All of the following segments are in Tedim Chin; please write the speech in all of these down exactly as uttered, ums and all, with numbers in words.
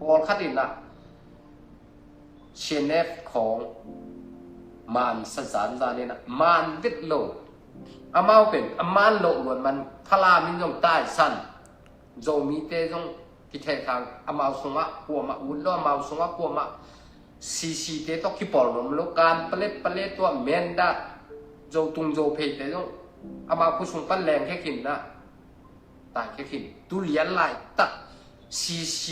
Pawlkhat in ah C N F khawng man sa zanzan in ah man vet lo. Amau pen a man loh luat man Falam in zong taisan. Zomite zong kithehkhang amau sungah kuamah ut lo, amau sungah kuamah C C te tawh kipawl nuam lo, kan pale pale tua Mindat, Zotung Zophei te zong amau khua sung pan lengkhia khin na, taikhia khin. Tu lian laitak C C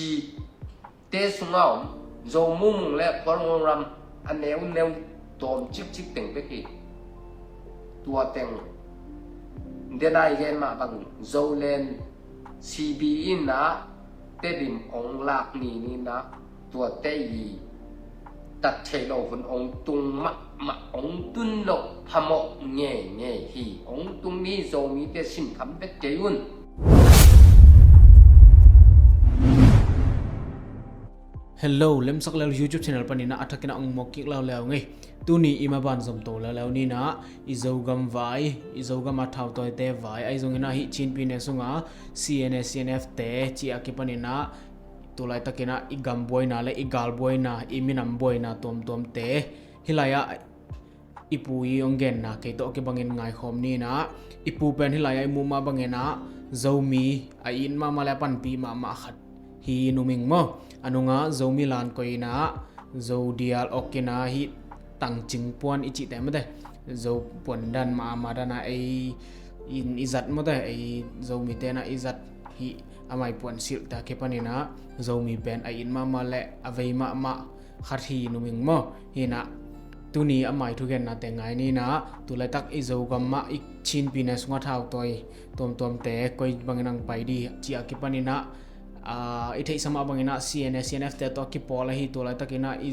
te sungah om Zo Mumung le Khualngo ram a neuneu tawm cikcik teng bek hi. Tua teng denai gen mah bang Zolen C B in ah Tedim ong lak ni ni na, tuate i tat thei lo hun ong tung mahmah, ong tun lo phamawh ngeingei hi. Ong tung ni, Zomite sinkham bek kei un. Hello, Lemsak Lel YouTube channel panin ah a thakin ah ong mawk kik leuleu ngei. Tuni i maban zom to leuleu ni na, i Zogam vai, i Zogam a thautawite vai ahi zongin ah hih Chin pyine sungah C N A C N F te ci-a kipanin ah tulaitakin ah i gam buaina le i gal buaina, i minam buaina tuamtuamte hih lai-ah i pu i ong genna kei tawh kibangin ngaikhawm ni na. I pu pen hih lai-ah i muh mah bangin ah Zomi a it mahmah le a panpih mahmah khat hi numing maw. A nungah Zomi lan koi in ah Zo dial awk in ah hih tangcing puan i cihte mawte, Zo puan dan mahmah dan ah ei in i zat mawte, ei Zomite in ah i zat hih a mai puan silhte a kipanin ah Zomi pen a it mahmah le a vei mahmah khat hi numing maw. Hi na, tuni a mai thugennate ngai ni na. Tulaitak i Zogam mah i Chin pyine sungah thautawi tuamtuamte koi bangin ang pai di ci-a kipanin ah, ah, i theihsa mah bangin ah C N A C N F te tawh a kipawl ahi. Tulaitakin ah i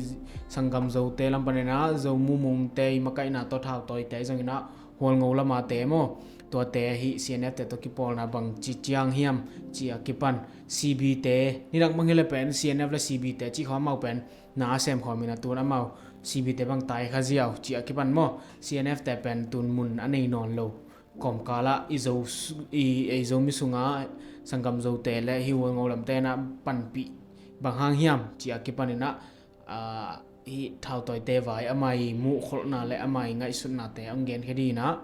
sanggam Zote lam panin ah Zo Mumungte i makaihna tawh thautawite zongin ah Hualngo lamate maw, tuate hih C N F te tawh kipawlna bang ci ciang hiam ci-a kipan, C B te, nidang bang hi le pen C N F le C B te cih khawm amau pen na a sem khawm in a tun amau C B te bang tai kha ziau ci-a kipan maw. C N F te pen tun mun a nei nawn lo. Kawmkal ah i Zo su-, i, ei Zomi sungah sanggam Zote le hih Hualngo lamte in ah panpih bang hang hiam ci-a kipanin ah, ah, hih thautawite vai a mai muhkholhna le a mai ngaihsutnate ong genkhia di na.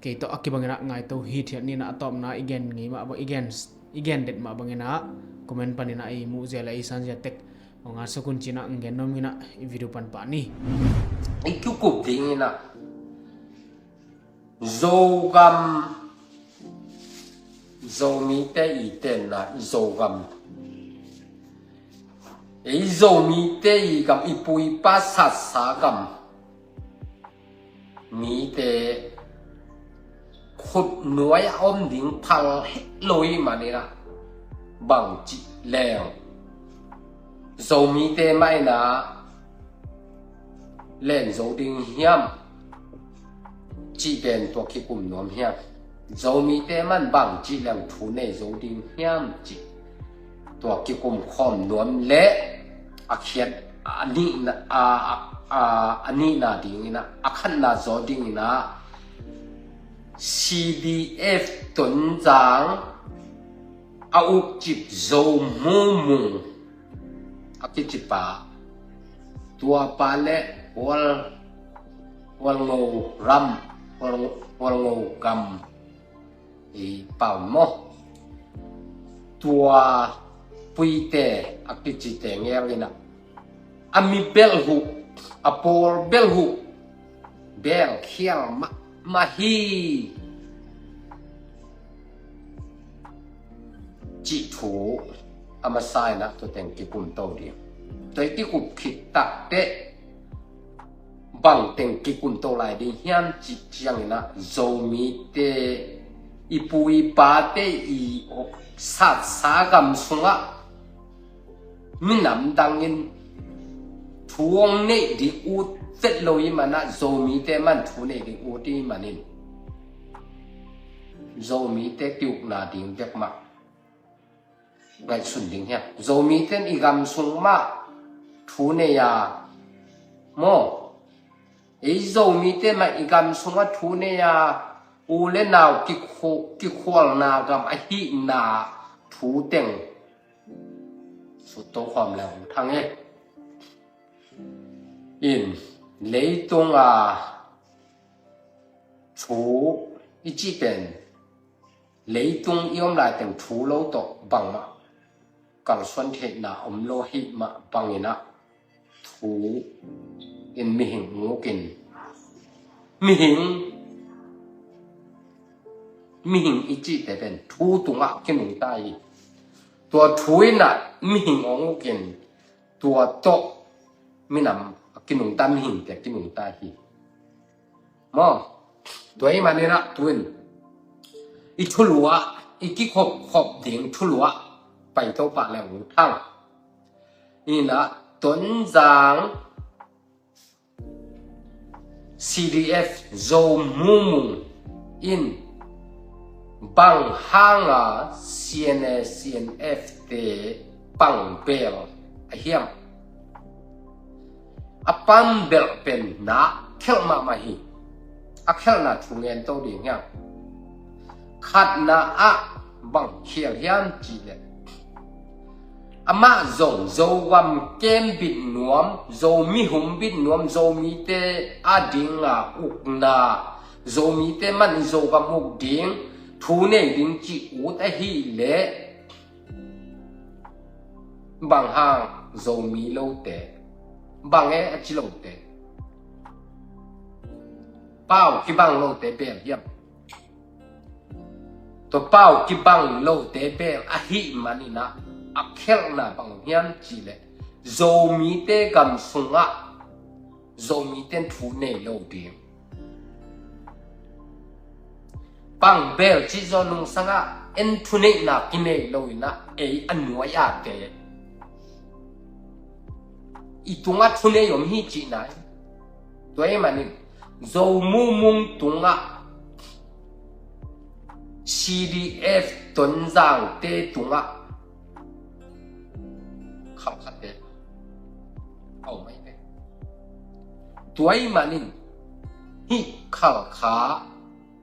Kei tawh a kibangin ah ngaito hithiat ni na. A tawpna i gen ngei mah bang, i gen, i gen det mah bangin ah comment panin ah i muhzia le i sanzia tek ong at suk un ci-in ah ong gen nuam in ah i video pan pah ni. I kikup dingin ah Zogam, Zomite i tenna i Zogam, i Zomite i gam, i pu i pa satsa gam mite khutnuai a om ding phal het lo i manin ah bangci leng Zomite mah in ah len zo ding hiam cih pen tua kikum nuam hiam? Zomite man bangci leng thu nei zo ding hiam cih tua kikum khawm nuam le a khiat a nihna, a, a, a, a nihna dingin ah, a khatna zaw dingin ah C D F Tonzang a ukcip Zo Mumung a kicipa, tua pa le Hual, Hualngo ram, Hual, Hualngo gam i pau maw, tua Puite a kicite ngel in ah a mi belh uh, a pawl belh uh, belh khial mahmah hi cih thu a masa in ah tua teng kikum to ding. Tua i kikup khit takteh bang teng kikum to lai ding hiam cih ciangin ah Zomite i pu i pate i satsa gam sungah minam dangin thu ong neih ding ut vet lo i man ah Zomite man thu neih ding ut i manin Zomite kiukna ding bek mah ngaihsun ding hiam? Zomite in i gam sung mah thu nei a maw? Ei Zomite mah i gam sungah thu nei a, u le nau kikhu-, kikhualna gam ahihna thu teng Sut to khawm le hong thang e. In leitung a thu i cih pen leitung i om lai teng thu lo tawh bangmah kalsuan theihna om lo hi mah bangin ah thu in mihing nguk in mihing mihing i cihte pen thu tungah kinungta hi. Tua thu in ah mihing hong uk in tua tawh minam a kinungta mihingte a kinungta hi. Maw, tua ahih manin ah tu in i thulu ah i kikhop khop ding thulu ah pai to pah le hong thang. In ah Tonzang C D F Zo Mumung in bang hanga C N A C N F te pangbel a hiam? A pangbelh pen na khelh mahmah hi. A khelhna thu ngen to ding hiam? Khatna ah bang khial hiam cih leh amah zong Zogam kem bit nuam, Zomi hum bit nuam, Zomite a dinga ukna, Zomite man Zogam uk ding thu nei ding cih ut ahih leh bang hang Zomi lote, bang e a ci lote, pau kibang lote bel hiam? Tua pau kibang lote bel ahih manin ah a khelhna bang hiam cih leh Zomite gam sungah Zomite in thu nei lo ding. Pangbel cih zawh nungsangah en thuneihna kinei lo in ah ei a nuai-ate i tungah thunei om hi cihna hi. Tua ahih manin Zo Mumung tungah C D F Tonzangte tungah khalkhatte a om ahi ve. Tua ahih manin hih khalkha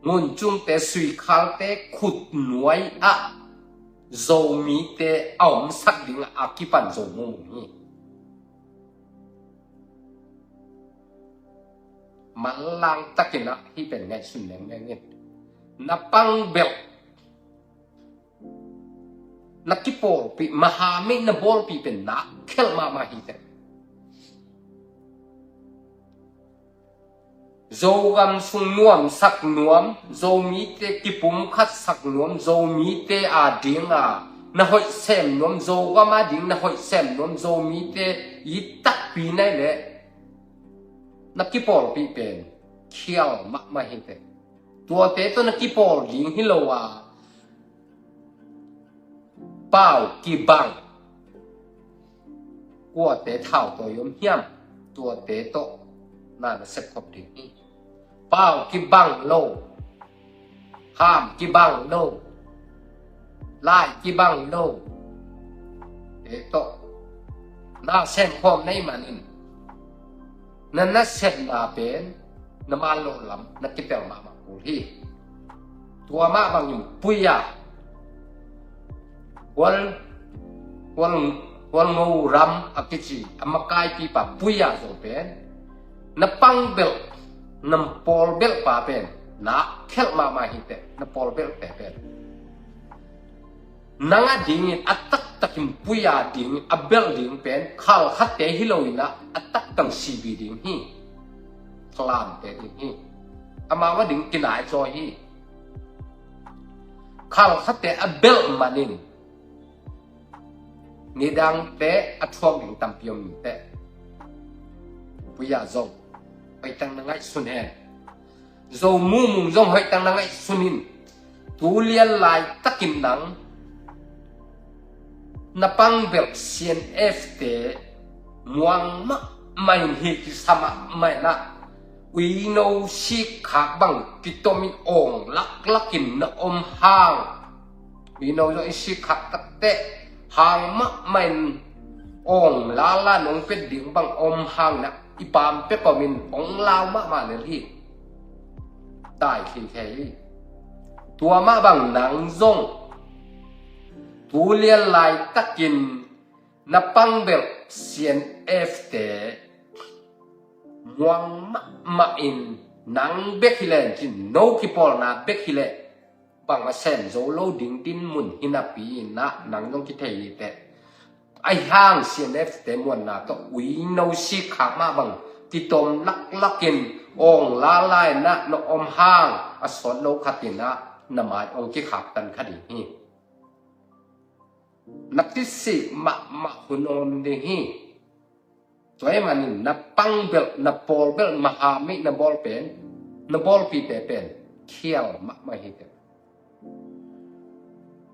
nguncungte suikhalte khutnuai ah Zomite a omsak dingah a kipan Zo Mumung hi. Manlang takin ah hih pen ngaihsun lengmeng in. Na pangbelh, na kipawlpih, mahamih na bawlpih pen na khelh mahmah hi teh. Zogam sung nuamsak nuam, Zomite kipumkhatsak nuam, Zomite a dinga na hoih sem nuam, Zogam a ding na hoih sem nuam, Zomite it takpi nai leh na kipawlpih pen khial mahmah hi teh. Tuate tawh na kipawl ding hi lo a, pau kibang, kuate thautawi om hiam, tuate tawh na na sepkhop ding hi. Pau kibang lo, ham kibang lo, lai kibang lo te tawh na semkhawm na hih manin na nasepna pen na man loh lam na kitel mahmah kul hi. Tua mah bangin Puya, Hual, Hual, Hualngo ram a kici a makaipipa Puya zong pen na pangbelh, na pawlbelhpa pen na khelh mahmah hi teh, na pawlbelhte pen. Nang a dingin a taktakin Puya ding a belh ding pen khalkhatte hi lo in ah a taktak C B ding hi. Thalamte ding hi. Amau a ding kinaizaw hi. Khalkhatte a belh manin nidangte a thuak ding tampi om teh. Puya zong hoih teng na ngaihsun hen. Zo Mumung zong hoih teng na ngaihsun in. Tu lian laitakin nang na pangbelh C N F te muang mahmah in, hi kisa mahmah in ah, uino sikkhak bang kitomin awng laklakin na om hang, uino zong i sikkhak takteh hang mahmah in awng lala nong pet ding bang om hang na i pam pek om in hong lau mahmah lel hi. Dai khikhe hi. Tua mah bang nang zong tu lian laitakin Na pang belh C N F te muang mahmah in, nang bek hileh, cin no kipawlna bek hileh, bang a sem zo lo ding dinmun hi napi in ah, nang zong kithei hi teh. Ahi hang C N F te muanna tawh ui no sik khak mah bang, kitom laklak in, awng lala in ah na om hang, a sawt lo khat in ah na mai ong kikhak tan kha ding hi. Na kisik mahmah hun om ding hi. Tua ahih manin na pang belh, na pawl belh, mahamih na bawl pen, na bawlpite pen khial mahmah hi teh.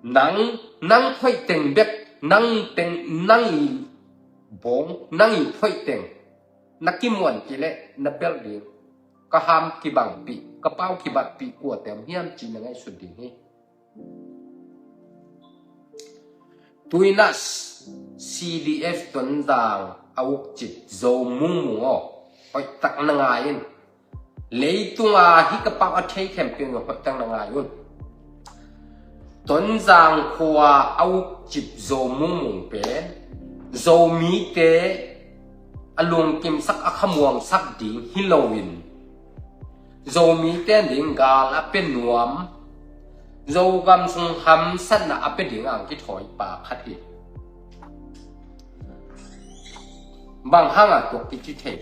Nang, nang thoih teng bek, nang teng, nang i bawng, nang i thoih teng na kimuan kei leh na belh ding, ka ham kibangpih, ka pau kibangpih kuate om hiam ci na ngaihsut ding hi. Tu in ah C D F Tonzang a ukcip Zo Mungmung aw, hoihtak na ngai in. Leitunga hih ka pau a thei khempeuh in hoihtak na ngai un. Tonzang khua a ukcip Zo Mungmung pen Zomite a lungkimsak, a khamuangsak ding hi loin, Zomite ding gal a pia nuam, Zogam sung hamsatna a pia ding ang kithawi pa khat hi. Bang hang a tua kici thei?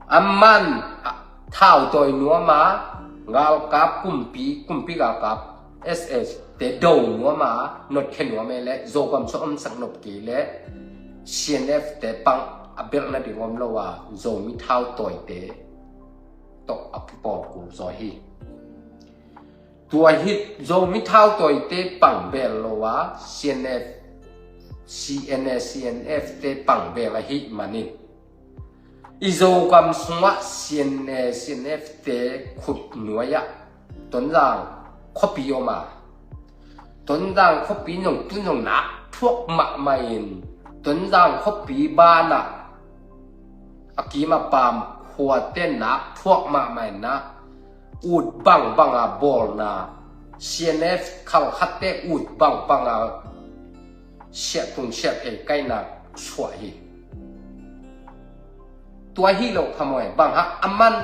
Aman a thautawi nuam a, galkap kumpi, kumpi galkap S S te do nuam a, notkhia nuam e leh, Zogam sung omsak nop kei leh, C N F te pang a belh nading om lo a, Zomi thautawite tawh a kipawl kul zaw hi. Tua hi, Zomi thautawite pang belh lo a, C N F, C N A, C N F te pang belh ahih manin, i Zogam sungah C N A, C N F te khut nuai ah Tonzang khuapi om a, Tonzang khuapi zong tun zong nak thuak mahmah in, Tonzang khuapi banah a kim a pam khuate nak thuak mahmah in ah, ut bangbang a bawlna, C N F khalkhatte ut bangbang a siahtung siahthei kaihna suah hi. Tua hi lo kha maw, bang hang a man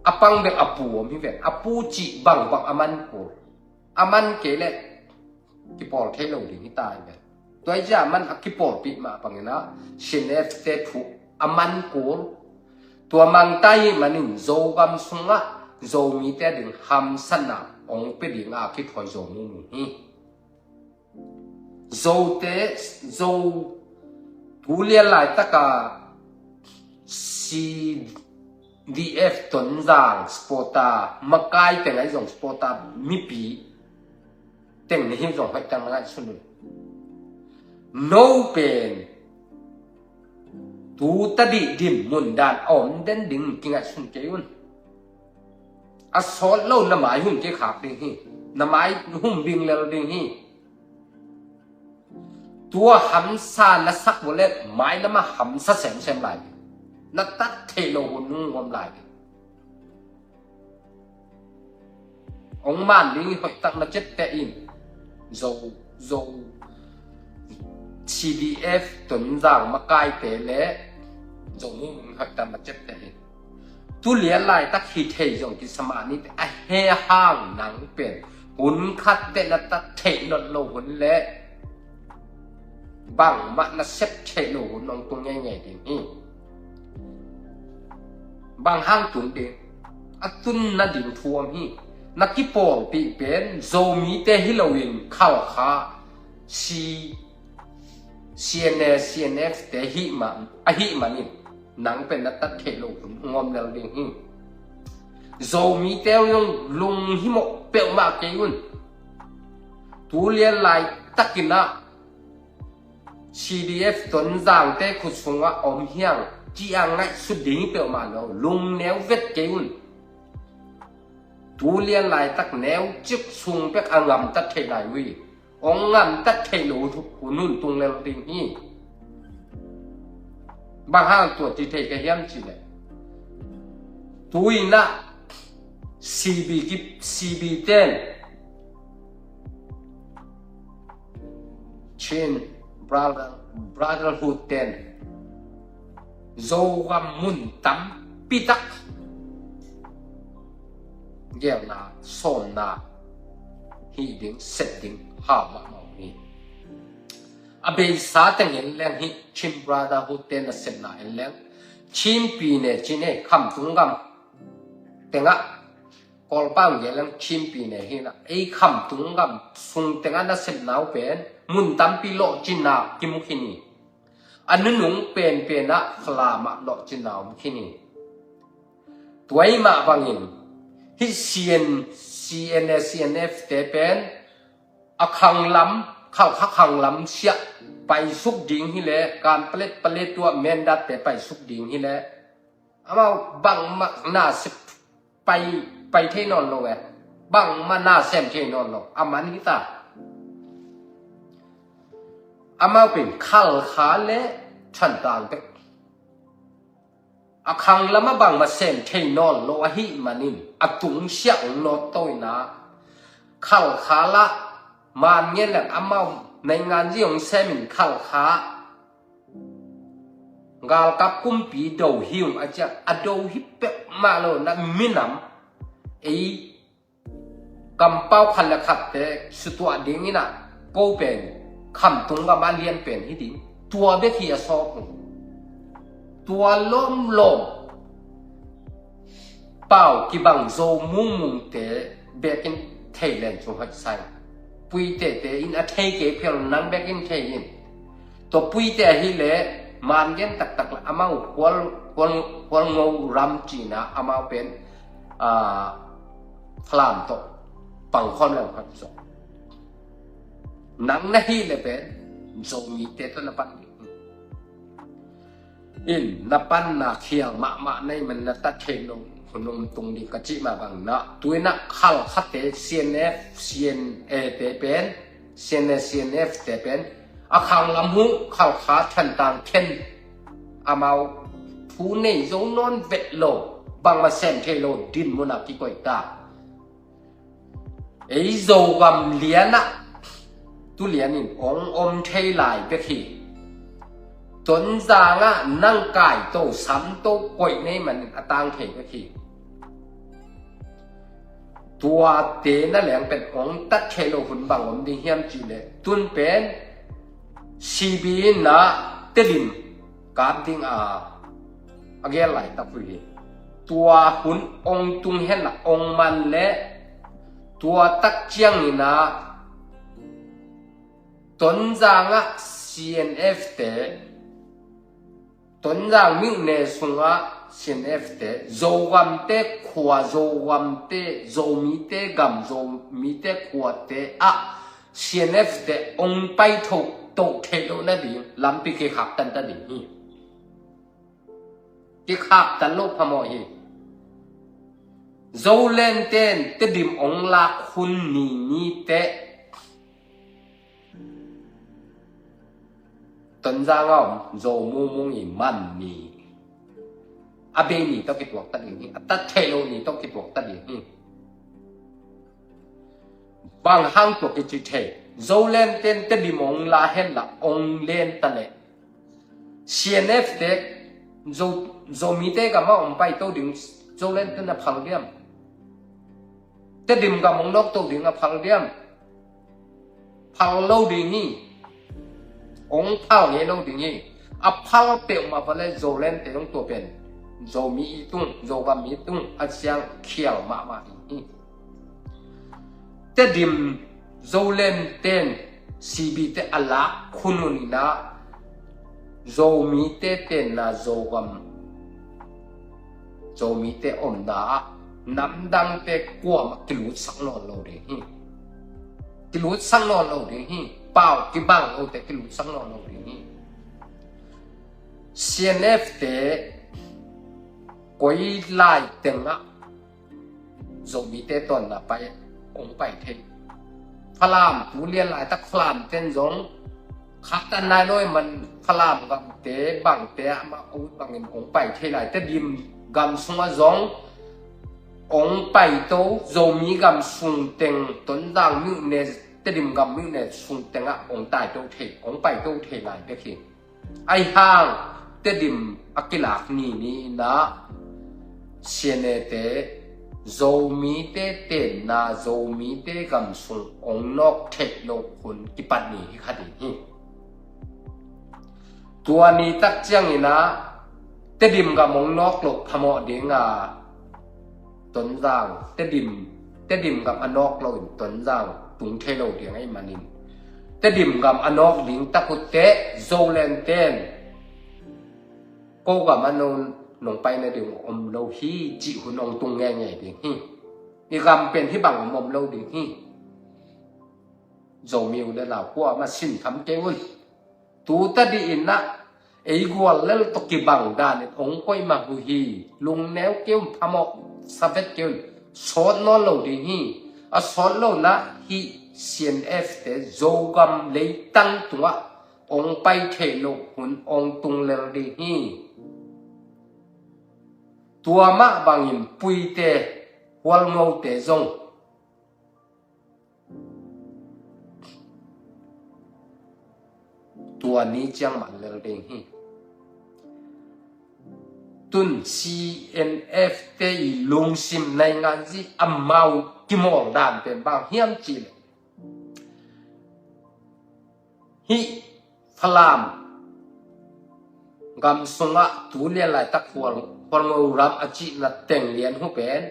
a pang bek a pu om hi ve, a pu cih bangbang a man kul. A man kei leh kipawl thei lo ding hi ta hi ve. Tua hi ciang a man a kipawlpih mah bangin ah C N F te thu a man kul. Tua mangta ahih manin Zogam sungah Zomite ding hamsatna ong pia ding a kithawi Zo Mungmung hi. Zote, Zo tu lian laitak a C D F Tonzang supporter, makai teng ahi zong supporter, mipi teng na hi zong hoihtak na ngaihsun un. No pen tu tadih dinmun dan a om den ding kingaihsun kei un. A sawt lo na mai hum kikhak ding hi. Na mai hum bing lel ding hi. Tua hamsa na sak vawleh mai lamah hamsa semsem lai ding. Na tat theih loh hun hong om lai ding. Ong man ding i hoihtak na ciapteh in. Zo, Zo, C D F Tonzang makaite le Zo Mungmung hoihtak na ciapteh in. Tu lian laitak hi thei zong kisa mah ni teh, a he hang nang pen hun khat teh na tat theih nawn lo hun le bangmah na sep theih lo hun hong tung ngeingei ding hi. Bang hang tung ding? A tunna ding thu om hi. Na kipawlpih pen Zomite hi loin Khalkha, C, C N A, C N F te ahih man, ahih manin nang pen na tat theih lo hun hong om lel ding hi. Zomite zong lunghimawh peuhmah kei un. Tu lian laitakin ah C D F Tonzangte khut sungah om hiang ci-a ngaihsut ding hi peuhmah lo, lungneu vet kei un. Tu lian laitak neu cik sung bek a ngamtat theih lai uh hi. Hong ngamtat theih lo hun hun tung lel ding hi. Bang hang tua ci thei ka hiam cih leh, tu-in ah C B ki, C B ten Chin brother, Brotherhood ten Zogam mun tampi tak gelna, sawmna hih ding, sep ding hau mahmah uh hi. A beisa teng en leng hih Chin Brotherhood ten a sepna en leng Chin pi ne Chin ei Khamtung gam tengah Kawlpau gel leng Chin pi ne hi na, ei Khamtung gam sung tengah nasepna uh pen mun tampi lawhcinna kimu khin hi. A nunung penpen ah Falam ah lawhcinna om khin hi. Tua ahih mah bangin hih C N, C N A, C N F te pen a khanglam, Khalkha khanglam siah paisuk ding hileh, Kanpalet, Paletwa, Mindat te paisuk ding hileh, amau bangmah na sep pai, pai thei nawn lo e. Bangmah na sem thei nawn lo. A man hi ta. Amau pen Khalkha le Thantlang pek. A khanglam ah bangmah sem thei nawn lo ahih manin a tungsiah hong nawt to in ah, Khalkha lah man ngen leng amau naingan zi hong sem in Khalkha galkap kumpi do hi ung a ci a, a do hi peuhmah lo na minam ei kampau khat le khatte sutuah ding in ah, ko pen Khamtung gam a lian pen hi ding. Tua bek hi a sawk ung. Tua lawmlawm Pau Kibang Zo Mungmung te bekin thei len cung hoih sai. Puite te in a thei kei phial nang bekin thei in. Tua puite ahileh man gen taktak la amau Hual, Hual, Hualngo ram cina amau pen, ah, Falam tawh pangkhawm leng hak zo. Nang na hileh pen Zomite tawh na pan ding. In na panna khial mahmah na hih man na tat thei lo hun om tung ding ka cih mah bang na, tu in ah Khalkhate C N F, C N A te pen, C N A, C N F te pen a khanglam uh Khalkha Thantlang khen amau thu nei zo nawn vet lo, bangmah sem thei lo dinmun ah kikoih ta. Ei Zogam lian ah tu lian in hong om thei lai bek hi. Tonzang ah nang kaito samto koih na hih manin a tang thei bek hi. Tuate na leng pen hong tat thei lo hun bang om ding hiam cih leh, tun pen C B in ah Tedim kap ding a, a gel laitak uh hi. Tua hun hong tung hen la hong man leh, tua tak ciangin ah Tonzang ah C N F te, Tonzang myone sungah C N F te, Zogamte khua, Zogamte, Zomite gam, Zomite khuate ah C N F te hong pai tho, to thei lo nading lampi kikhaktan ta ding hi. Kikhaktan lo phamawh hi. Zoland ten Tedim hong lak hun ni ni teh Tonzang a om Zo Mungmung i man ni, a bei ni tawh kituak ta ding hi. A tat thei lo ni tawh kituak ta ding hi. Bang hang tua kici thei? Zoland ten Tedim hong la hen la hong len ta leh, C N F te Zo, Zomite gam ah hong pai to ding Zoland ten a phal diam? Tedim gam hong nawk to ding a phal diam? Phal lo ding hi. Hong phal ngei lo ding hi. A phal peuhmah va leh Zoland te hong tua pen Zomi i tung, Zogam i tung a ciang khial mahmah ding hi. Tedim Zoland ten C B te a lak hun hun in ah Zomite tenna Zogam, Zomite omna ah namdangte kuamah kilutsak nawn lo ding hi. Kilutsak nawn lo ding hi. Pau kibang lote kilutsak nawn lo ding hi. C N F te koi lai tengah Zomite tawnna pai, hong pai thei. Falam tu lian laitak Falam ten zong khat a nai lo ahih man Falam gamte bangte ah amah ut bangin hong pai thei lai. Tedim gam sungah zong hong pai to, Zomi gam sung teng Tonzang myone Tedim gam myone sung tengah hong tai to thei, hong pai to thei lai bek hi. Aihang Tedim a kilak ni ni inah C N A te Zomite tenna, Zomite gam sung hong nawk theih loh hun kipat ni hi kha ding hi. Tua ni tak ciangin ah Tedim gam hong nawk loh phamawh ding a, Tonzang, Tedim, Tedim gam a nawk loin Tonzang tung thei lo ding ahih manin, Tedim gam a nawk ding tak uh teh Zoland ten ko gam ah nong, nong paina ding om lo hi cih hun hong tung ngeingei ding hi. I gam pen hih bang om om lo ding hi. Zomi u le nau, kuamah sinkham kei un. Tu tadi in ah ei gual lel tawh kibang danin hong koih mah uh hi. Lungneu kei un, phamawh sa vet kei un. Sawt nawn lo ding hi. A sawt lo in ah hih C N F te Zogam leitang tungah hong pai theih loh hun hong tung lel ding hi. Tua mah bangin Puite, Hualngote zong tua ni ciang man lel ding hi. Tun C N F te i lungsim nainganzi amau kimawl dan pen bang hiam cih leh, hih Falam gam sungah tu lian laitak Hual, Hualngo ram a cihna teng lian uh pen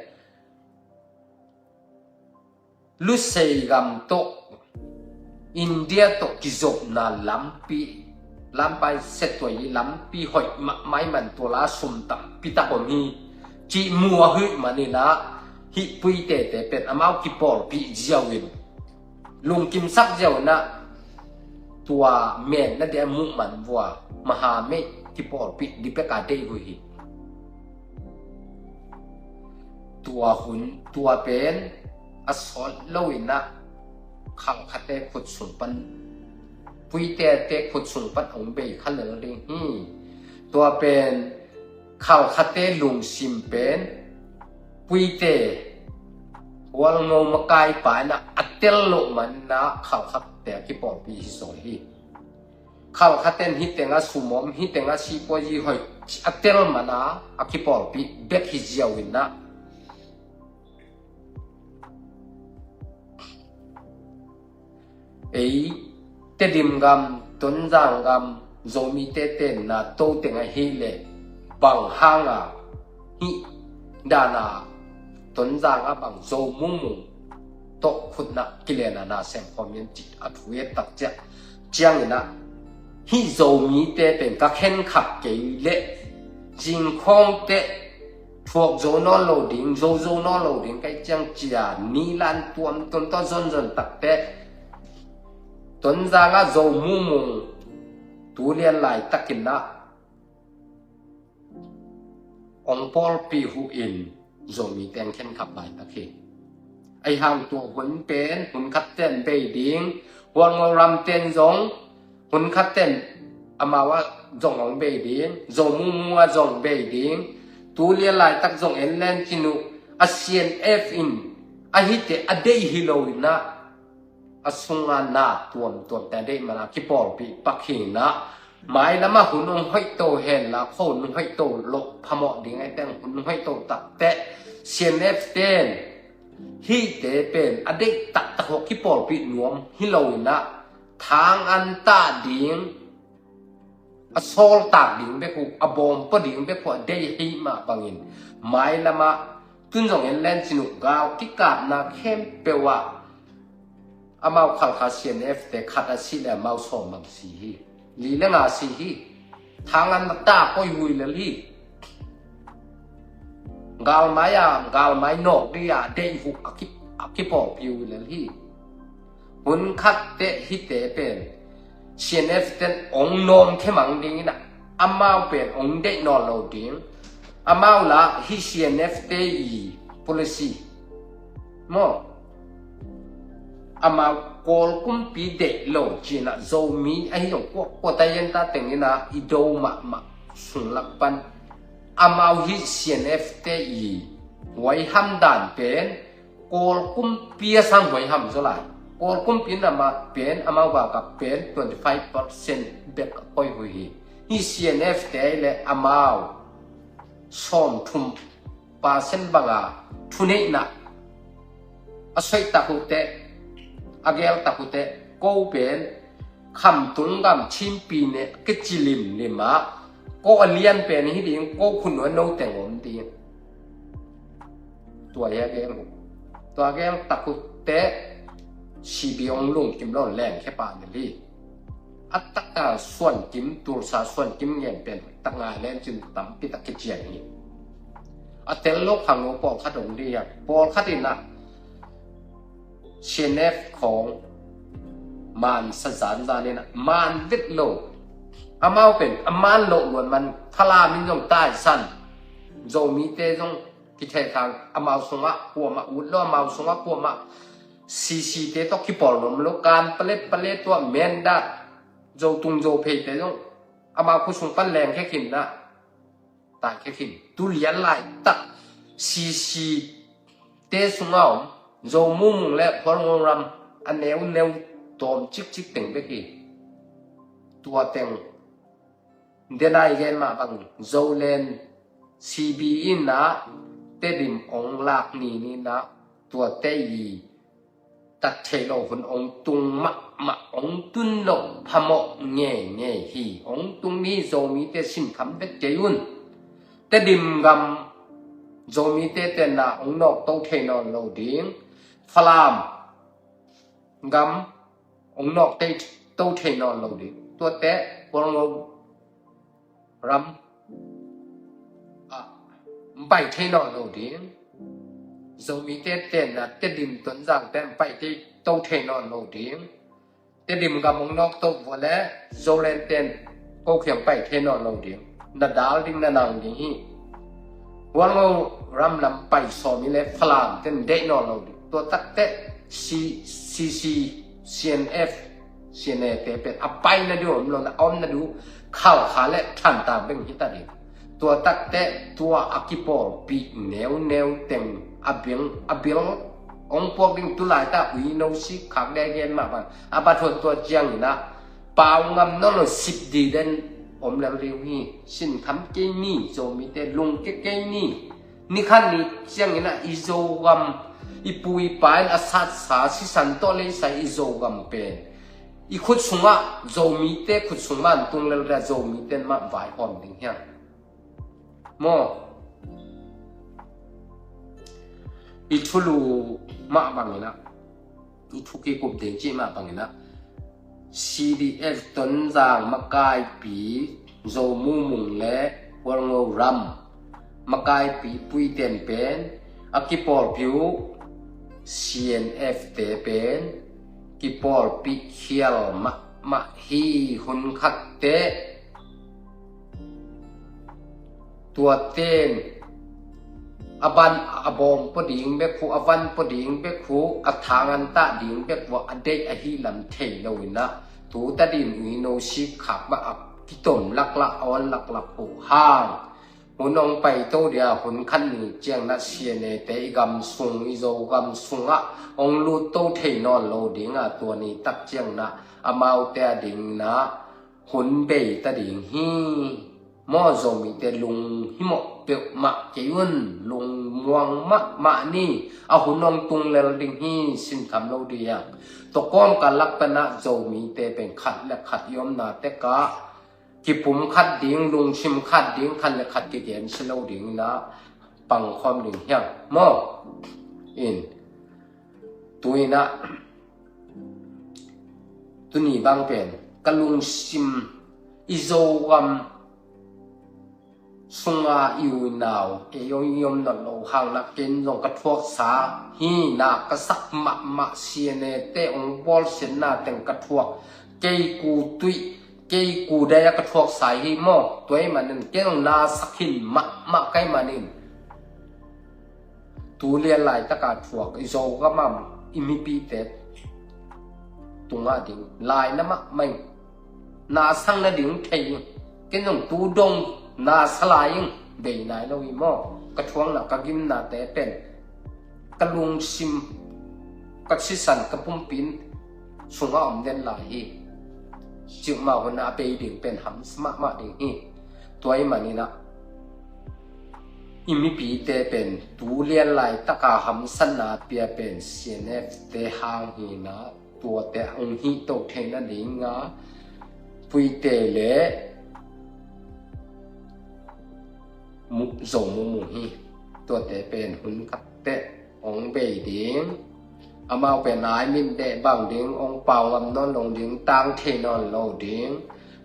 Lusei gam tawh India tawh kizopna lampi, lampai setuai lampi hoih mahmah ahih man tua la sum tampi tak om hi cih mu ahih manin ah hih Puite te pen amau kipawlpih ziau in lungkimsak ziau in ah tua men na dia muh man vua maha mei kipawlpih dipeka dei uh hi. Tua hun, tua pen a sawt lo in ah Khalkhate khut sung pan, Puite te khut sung pan hong bei kha lel ding hi. Tua pen Khalkhate lungsim pen Puite Hualngo makaipa in ah a tel loh man in ah Khalkhate a kipawlpih hi zaw hi. Khalkhaten hih tengah sum om, hih tengah sihpua zi hoih a tel man a a kipawlpih bek hi ziau in ah ei Tedim gam, Tonzang gam, Zomite tenna to teng ahih leh bang hang a hih dan a Tonzang ah bang Zo Mungmung tawh khutna kilenna na sem khawm hiam cih a thu et tak ciah ciangin ah hih Zomite pen ka khenkhap kei leh zingkhawngte thuak zo nawn lo ding, zo zo nawn lo ding ka hih ciang cia ni lan tuamtuam tawh zonzon takte Tonzang ah Zo Mungmung tu lian laitakin ah hong pawlpih uh in Zomite hong khenkhap laitak hi. Aihang tua hun pen hun khatten bei ding, Hualngo ramten zong hun khatten amau ah zong hong bei ding, Zo Mungmung ah zong bei ding. Tu lian laitak zong en len cin uh a C N F in a hihte a deih hi lo in ah a sunga na tuamtuamte a deih man a kipawlpih pak hi in ah mailam ah hun hong hoih to hen la, kho hun hong hoih to loh phamawh ding ahih teng hun hong hoih to takteh C N F ten hihte pen a deih taktak hawh kipawlpih nuam hi lo in ah thang an tah ding, a sawltak ding bek uh, a bawm pua ding bek uh a deih hi mah bangin mailam ah tun zong en len cin uh gal kikapna khempeuh ah amau Khalkha C N F te khat a si leh amau sawm bang si hi. Li le nga si hi. Thang an na ta koi hui lel hi. Galmai a, galmai nawk dih a deih uh a ki, a kipawlpih uh lel hi. Hun khatte hihte pen C N F ten hong nawm khemang ding in ah amau pen hong deih nawn lo ding. Amau la hih C N F te i policy maw, amau Kawl kumpi deih lo cin ah Zomi ahi zong kuakua ta ian ta teng in ah i do mahmah sung lak pan amau hih C N F te i huaiham dan pen Kawl kumpi a sang huaiham zaw lai. Kawl kumpi in amah pen, amau baka pen twenty five percent bek a koih uh hi. Hih C N F te le amau sawmthum percent banga thuneihna a soihtak uh teh, a geltak uh teh, ko pen khamtung gam Chinpi ne kici limlim ah, ko a lian pen hi ding, ko khut nuai no teng om ding. Tua hi a gel uh. Tua a geltak uh teh C B hong lungkim lo lengkhia pa ni li. A taka suankim, tulsa suankim ngen pen tak ngai len cin tampi tak kician hi. A tel lo khang lo pawlkhat om ding a, pawlkhat in a C N F khawng man sa zanzan in a, man vet lo. Amau pen a man lo luan man, Falam in zong taisan, Zomite zong kithehthang, amau sungah kuamah ut lo, amau sungah kuamah C C te tawh kipawl nuam lo, kan pale pale tua Mindat, Zotung Zophei te zong amau khut sung pan lengkhia khin na, taikhia khin. Tu lian laitak C C te sungah om Zo Mumung le Khualngo ram a neuneu tawm cikcik teng bek hi. Tua teng denai gen mah bangin Zoland C B in a Tedim ong lak ni ni na, tuate i tat thei lo hun ong tung mahmah, ong tun lo phamawh ngeingei hi. Ong tung ni, Zomite sinkham vet kei un. Tedim gam Zomite tenna ong nawk to thei nawn lo ding. Falam gam ong nawk to thei nawn lo ding. Tuate Khualngo ram ah pai thei nawn lo ding. Zomite tenna Tedim Tonzang ten pai to thei nawn lo ding. Tedim gam ong nawk to vua le Zoland ten ko kiang pai thei nawn lo ding. Na dal ding, na nang ding hi. Khualngo ram lam pai sawm hi le Falam ten deih nawn lo ding. Tua takteh C C, C N F, C N A te pen a paina ding om lo na, a omna ding Khalkha le Thantlang beng hi ta ding. Tua takteh tua a kipawlpih neuneu teng a beng, a beng ong puak ding. Tulaitak uino sik khak dei gen mah bang a bat hon tua ciangin a pau ngam nawn lo sip di den om lel ding hi. Sinkham kei ni, Zomite lungkia kei ni. Ni khat ni ciangin a i Zogam, i pu i pa in a satsa sisan tawh leisa i Zogam pen i khut sungah, Zomite khut sungah tung lel dia Zomite mah vaihawm ding hiam? Maw, i thulu mah bangin a, i thu kikup ding cih mah bangin a, C D F Tonzang makaipi Zo Mumung le Khualngo ram makaipi puiten pen a kipawlpih uh C N F te pen kipawlpih khial mahmah hi. Hun khat teh tuaten a ban a bawm pua ding bek uh, a van pua ding bek uh, a thangan tah ding bek uh a deih ahi lam thei lo in a, tu ta din uino sik khak mah a kitom laklak, a on laklak uh hang. Hun ong pai to dia, hun khat ni ciang na C N A te i gam sung, i Zogam sungah ong lut to thei nawn lo ding a, tua ni tak ciang na amaute a ding na hun bei ta ding hi. Maw, Zomite lunghimawh peuhmah kei un, lungmuang mahmah ni. A hun ong tung lel ding hi, sinkham lo ding. Tua kawmkal lak pan a Zomite pen khat le khat i omna tekah kipum khat ding, lungsim khat ding, khat le khat kigensia lo ding in a pangkhawm ding hiam? Maw, in, tu in a, tuni bang pen ka lungsim, i Zogam sunga i u i nau, ei ong i om nawn lo hang na, ken zong ka thuaksa hi. Na ka sak mahmah, C N A te ong bawlsiatna teng ka thuak. Kei ku tuih, kei ku dai a ka thuaksa hi maw. Tua ahih manin ken zong na sak hin mahmah ka hih manin, tu lian laitaka thuak i Zogam a i mipite tungah ding laina mahmah ing. Na sang nading thei ing. Ken zong tu dong na sa lai ing. Bei nai lo hi maw. Ka thuakna, ka gimnate pen, ka lungsim, ka sisan, ka pumpi in sungah om den lai hi. Cikmah hun a bei ding pen hamsa mahmah ding hi. Tua ahih manin ah i mipite pen tu lian laitaka hamsatna pia pen C N F te hang hi-in ah, tuate hong hih to theihna dingin ah Puite le Zo Mung Mung hi. Tuate pen hun khat teh hong bei ding. Amau pen a i min teh bang ding, hong pau ngam nawn lo ding, tang thei nawn lo ding.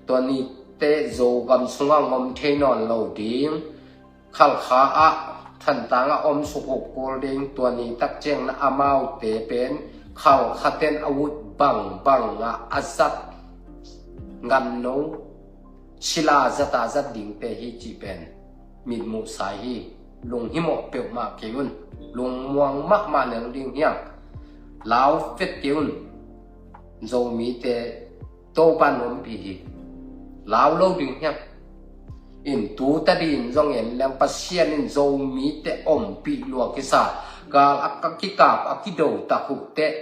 Tua ni teh Zogam sungah hong om thei nawn lo ding. Khalkha ah, Thantlang ah om suk uh kul ding. Tua ni tak ciangin ah amaute pen Khalkha ten a ut bangbang ah a zat, ngamno sila zat a zat dingte hi cih pen mitmuh sa hi. Lunghimawh peuhmah kei un. Lungmuang mahmah lel ding hi hang. Lau vet kei un. Zomite Topa'n ompih hi. Lau lo ding hi hang. In tu tadin zong en leng Pasian in Zomite ompih lua kisa. Gal a ka kikap a kido tak uh teh,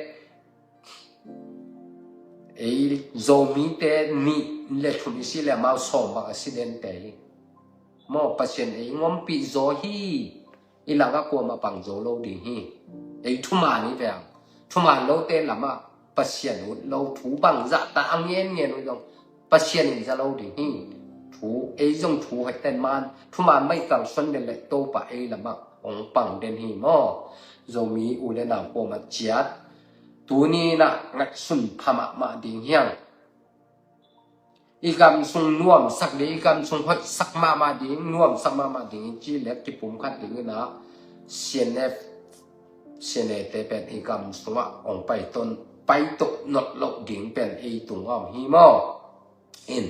ei Zomite nih le thum i si le amau sawm bang a si dente hi. Maw, Pasian ei hong ompih zaw hi. I langah kuamah pang zo lo ding hi. Ei thuman hi veng. Thuman lote lamah Pasian ut lo, thu bangzah ta a ngenngen uh zong Pasian in za lo ding hi. Thu, ei zong thu hoih ten man, thuman mah i kalsuan den leh Topa ei lamah hong pang den hi maw. Zomi u le nau kuamah ciat tuni-in ah ngaihsun pha mahmah ding hi hang. I gam sung nuamsak ding, i gam sung hoihsak mahmah ding, nuamsak mahmah ding i cih leh kipumkhat dingin ah C N F, C N A te pen i gam sungah hong pai ton, pai to nawn loh ding pen ei tungah om hi maw. In,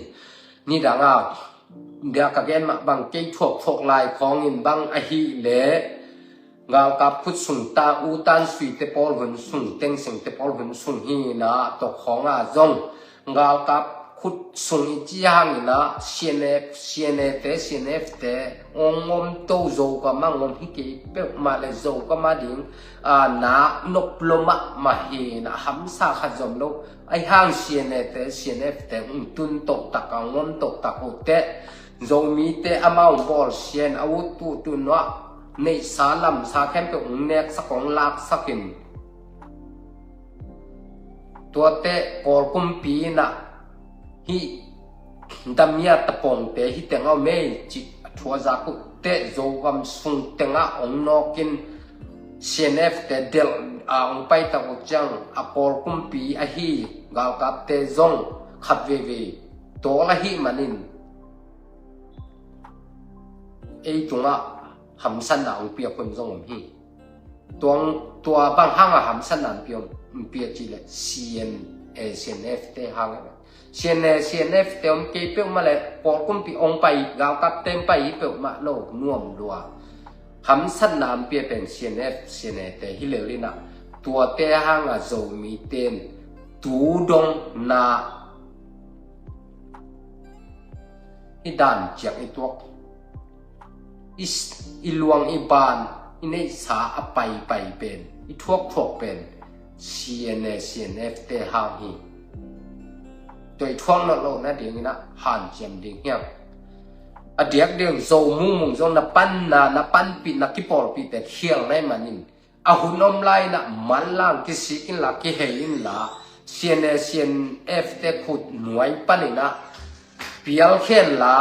nidang a, bia ka gen mah bang kei thuakthuak lai khawngin bang ahih leh galkap khut sung ta, U Tan Sui te pawl hun sung, Thein Sein te pawl hun sung hi-in ah, tua khawng ah zong galkap khut sung i cih hangin ah C N F, C N A te, C N F te hong om to, Zogam ah hong om hi kei peuhmah leh Zogam ading a nak nop lo mahmah hi-in ah, hamsa khat zom lo. Ahih hang C N A te, C N F te hong tun tohtak, hong om tohtak uh teh, Zomite amau bawl sian a ut uh tun uh ah, neihsa lamsa khempeuh hong neksak, hong laksak in. Tuate Kawl kumpi in ah hih damia tapawngte hih tengah om ei cih a thu a zak uh teh, Zogam sung tengah hong nawkin C N F te delh a hong pai tak uh ciang, a Kawl kumpi ahi galkapte zong khat veivei tawl ahih manin ei tungah hamsatna hong piak hun zong om hi. Tua, tua bang hanga hamsatna hong pia, hong pia cih leh C N A, C N F te hang. C N A, C N F te om kei peuhmah leh Kawl kumpi hong pai, galkapte hong pai hi peuhmah lo, nuam lua. Hamsatna hong pia pen C N F, C N A te hi lel in ah, tuate hanga Zomite in tu dong na i dan ciang i tuak, i, i luang i ban, i neihsa a paipai pen, i thuakthuak pen C N A, C N F te hang hi. Tua i thuak nawn loh nadingin ah hanciam ding hi hang. A diakdiak Zo Mung Mung zong na panna, na panpih, na kipawlpihte khial na hih manin, a hun om lai-in ah manlang kisik inla, kihei inla, C N A, C N F te khut nuai panin ah pialkhia inla,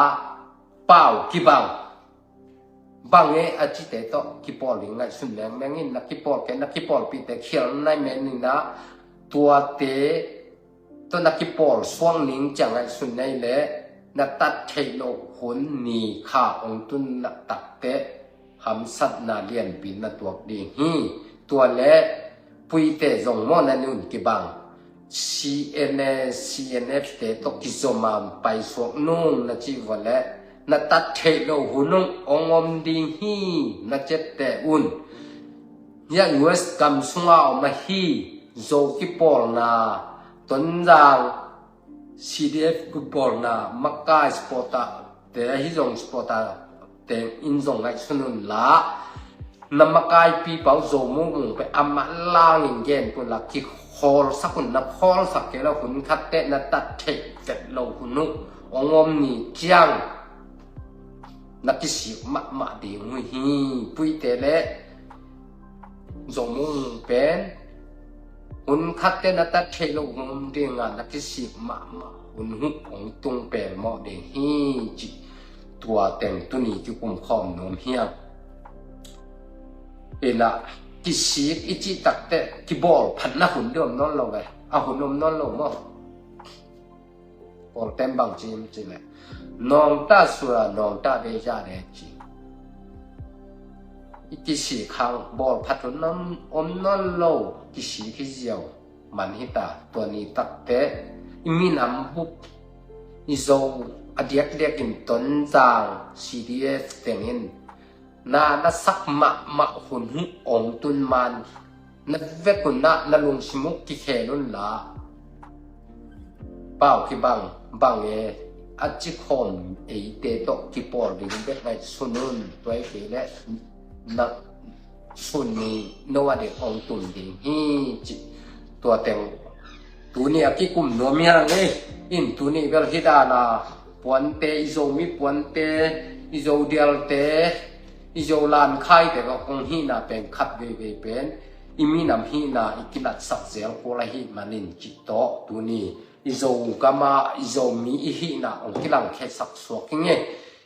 pau kibang. Bang e a cite tawh kipawl ding ngaihsun mengmeng in, na kipawl kei, na kipawlpihte khial na hih manin ah, tuate tawh na kipawl suak ning ciang ngaihsun na hih leh, na tat theih loh hun ni kha hong tun na tak teh, hamsatna lianpi na tuak ding hi. Tua leh Puite zong maw, na nun kibang. C N A, C N F te tawh kizom a paisuak nung na cih vua leh, na tat theih loh hun hong om ding hi, na ciatte un. Hia U S gam sunga om ahi Zo kipawlna, Tonzang C D F kipawlna, makai supporter te ahi zong supporter te in zong ngaihsun unla, na makaipi pau Zo Mung Mung pen a manlangin gen unla, ki phawlsak un, na phawlsak kei lo hun khatte na tat theih vet lo hun uh hong om ni ciang na kisik mahmah ding uh hi. Puite le Zomung pen hun khatte na tat theih lo hun dinga na kisik mahmah hun uh hong tung pen mawh ding hi ci. Tua teng tuni kikum khawm nuam hiang. Ina kisik i cih takte kibawl phatna hun deuh om nawn lo ve. A hun om nawn lo maw? Pawlten bang ci im ci le nawngta sura nawngta beja le ci. I kisik hang bawl phat hun om nawn lo, kisik hi ziau man hita. Tua ni takte i minam bup i Zo a diakdiakin Tonzang C D F tengin na na sak mahmah hun uh hong tun man na vek un ah na lungsim uh kikhel un la. Pau kibang bang e a cikhawm eite tawh kipawl ding bek ngaihsun un. Tua hi kei le na sun ni no a ding hong tum ding hi ci. Tua teng tuni a kikum nuam hiang e. In tuni bel hi dana puante, i Zomi puante, i Zo dialte, i Zo lankhaite ka kong hihna pen khat veivei pen i minam hihna i kilatsak zel kul ahih manin cih tawh tuni i Zo gama i Zomi i hihna hong kilangkhiatsak suak hi nge.